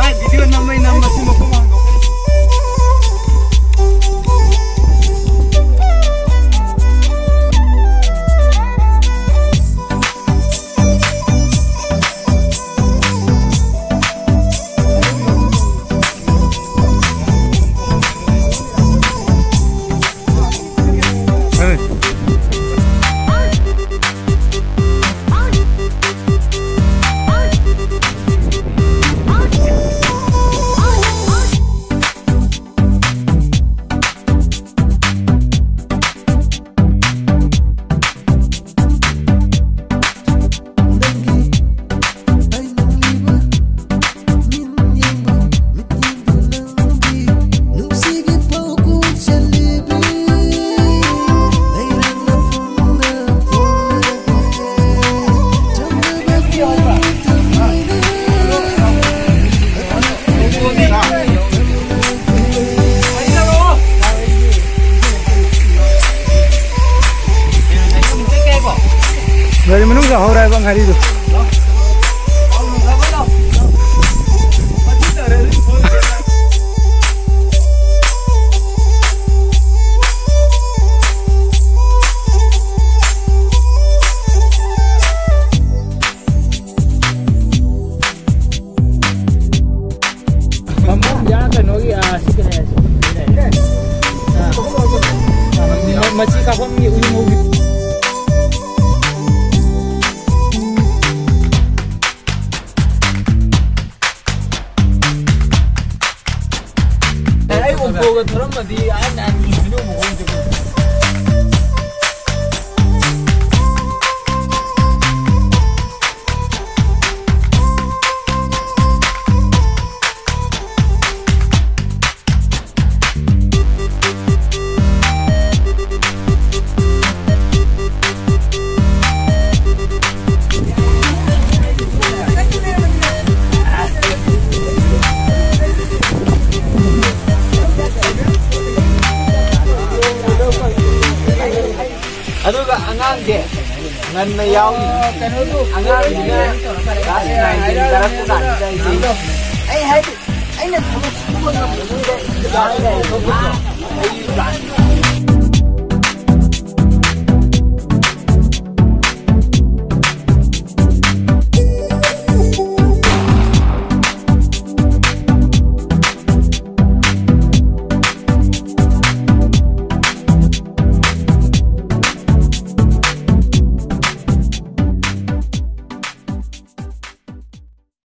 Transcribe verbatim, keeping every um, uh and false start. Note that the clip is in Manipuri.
ꯚꯥꯏ, ꯚꯤꯗꯤꯑꯣ ꯅꯝꯕꯩ ꯅꯝꯕ ꯁꯤ ꯃꯈꯣꯡ ꯍꯥꯡꯗꯣꯛꯀꯦ꯫ ꯒꯥꯔꯤ ꯃꯅꯨꯡ ꯌꯧꯍꯧꯔꯦ ꯍꯥꯏꯕ ꯉꯥꯔꯤꯗꯨ꯫ ꯀꯩꯅꯣꯒꯤ, ꯑꯥ, ꯁꯤ ꯀꯩꯅꯣ ꯍꯥꯏꯁꯦ? ꯑꯥ꯫ ꯑꯥ, ꯃ-, ꯃꯆꯤ ꯀꯥꯐꯝꯒꯤ ꯎꯌꯨꯡ ꯍꯧꯕꯤ꯫ ꯑꯦ, ꯑꯩ ꯑꯣꯛꯇꯣꯒ ꯊꯧꯔꯝꯃꯗꯤ ꯑꯥ ꯅꯍꯥꯟ ꯌꯦꯡꯕꯤꯅꯕ ꯃꯑꯣꯡꯗ꯫ ꯑꯗꯨꯒ ꯑꯉꯥꯡꯁꯦ ꯉꯟꯅ ꯌꯥꯎꯔꯤ꯫ ꯑꯉꯥꯡꯁꯤꯅ ꯀ꯭ꯂꯥꯁ ꯅꯥꯏꯟ ꯇꯦꯟ ꯀꯥꯔꯛꯄ ꯀꯥꯟꯁꯤꯗ ꯑꯩꯁꯦ ꯑꯩ ꯍꯥꯏꯗꯤ ꯑꯩꯅ ꯊꯕꯛ ꯁꯨꯕ ꯉꯝꯕꯗꯨꯗ ꯌꯥꯔꯦ, ꯌꯥꯔꯦ, ꯊꯣꯛꯄꯗꯣ꯫ ꯑꯩ plan